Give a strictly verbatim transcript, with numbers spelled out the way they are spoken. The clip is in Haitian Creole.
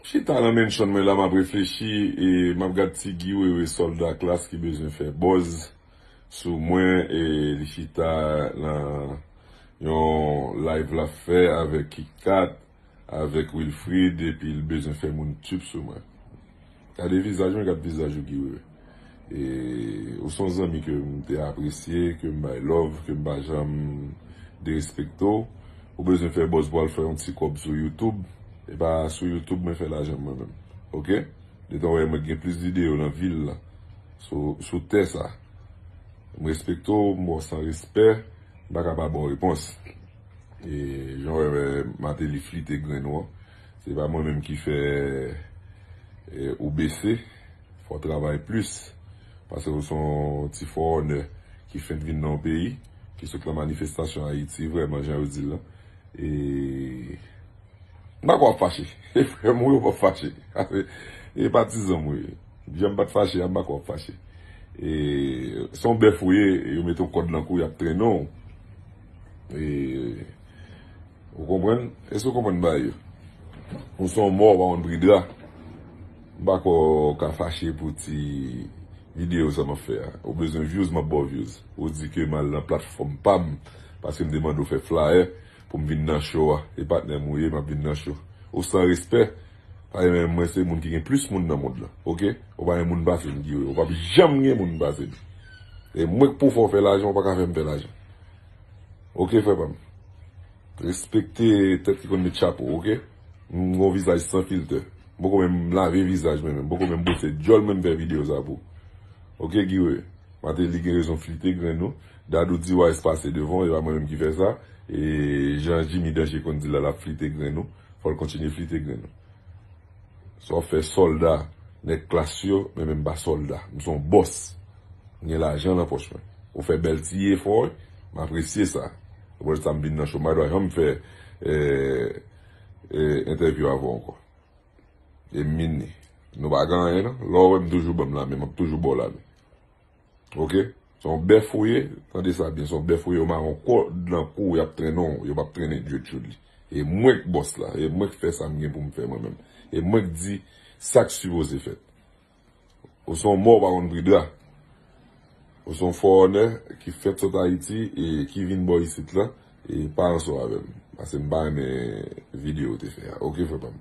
Chita nan mansion mwen la, m ap reflechi, e m ap gad ti Guy Wewe sòlda klas ki bezwen fè buzz sou mwen, e li chita nan yon live l ap fè avèk Kit Kat, avèk Wilfrid, epi l bezwen fè moun tchip sou mwen. Gade vizaj mwen, gad vizaj ou, Guy Wewe. E, ou se yon zanmi ke m te apresye, ke m bay love, ke m pa janm derespekte w. Ou bezwen fè buzz pou al fè yon ti kòb sou YouTube. E pa sou YouTube mwen fè lajan mwen menm. Oke? Detan w wè mwen gen plis videyo nan vil la, sou, sou tè sa. M respekte w, m ba w san respè, m pa ka pa ba w repons. E jan w wè Martelly flite grenn ou an, se pa mwen menm ki fè, e, ou bese. Fò w travay plis. Paske ou se yon ti foreigner ki fenk vin nan yon peyi, ki sot nan manifestasyon Ayiti, vrèman, jan yo di l lan. E m pa kwè w ap fache. E frè m ou ye, w p ap fache. E patizan m ou ye. Jan m pa t fache a, m pa kwè w ap fache. E se yon bèf ou ye, yo mete yon kòd nan kou, y ap trennen w. E ou konprann? Èske w konprann bagay yo? Ou se yon mò, w pa konn pri dra. M pa kwè w ka fache pou ti videyo sa m ap fè a. Ou bezwen views, m ap ba w views. Ou di ke m al nan platfòm pa m, paske m te mande w fè flyer pou m vin nan show a. E patnè m ou ye, m ap vin nan show. Ou san respè. Pa gen menm mwen, se moun ki gen plis moun nan mond lan. Oke? Ou pa gen moun pase m, Guy Wewe. Ou p ap janm gen moun pase m. E mwen k pou fè w fè lajan, ou pa ka fè m fè lajan. Oke, frè pa m? Respekte tèt ki konn met chapo, oke? M gon vizaj san filtè. M poko menm lave vizaj mwen menm. M poko menm bwose djòl mwen m fè videyo sa pou. Oke, Guy Wewe? Martelly gen rezon flite grenn ou. Dadou di w a espase devan w, e pa mwen menm ki fè sa. E jan Jimmy Danger konn di l la, l ap flite grenn ou. Fò l kontinye flite grenn ou. Sa w fè sòlda, nèg klas yo, men menm pa sòlda. M se yon bòs. M gen lajan nan pòch mwen. Ou fè bèl ti efò, m apresye sa. Se pou sa m vin nan show, m pa dwa janm fè, eh, eh, entèvyou avè w ankò. E m vini. Nou pa gen anyen, non? Lè w wè m toujou ban m lamen, m ap toujou ba w lamen. Oke? Se yon bèf ou ye, tande sa byen, se yon bèf ou ye, yo mare yon kòd nan kou w, y ap trennen w, yo p ap trennen Djodjoli. E mwen k bòs la, e mwen k fè sa m gen pou m fè mwen menm. E mwen k di sa k sipoze fèt. Ou se yon mò, w pa konn pri dra. Ou se yon foreigner ki fèt sot Ayiti e ki vin bò isit la, e pa ansanm avè m. Paske m pa renmen videyo w te fè a. Oke, frè pa m?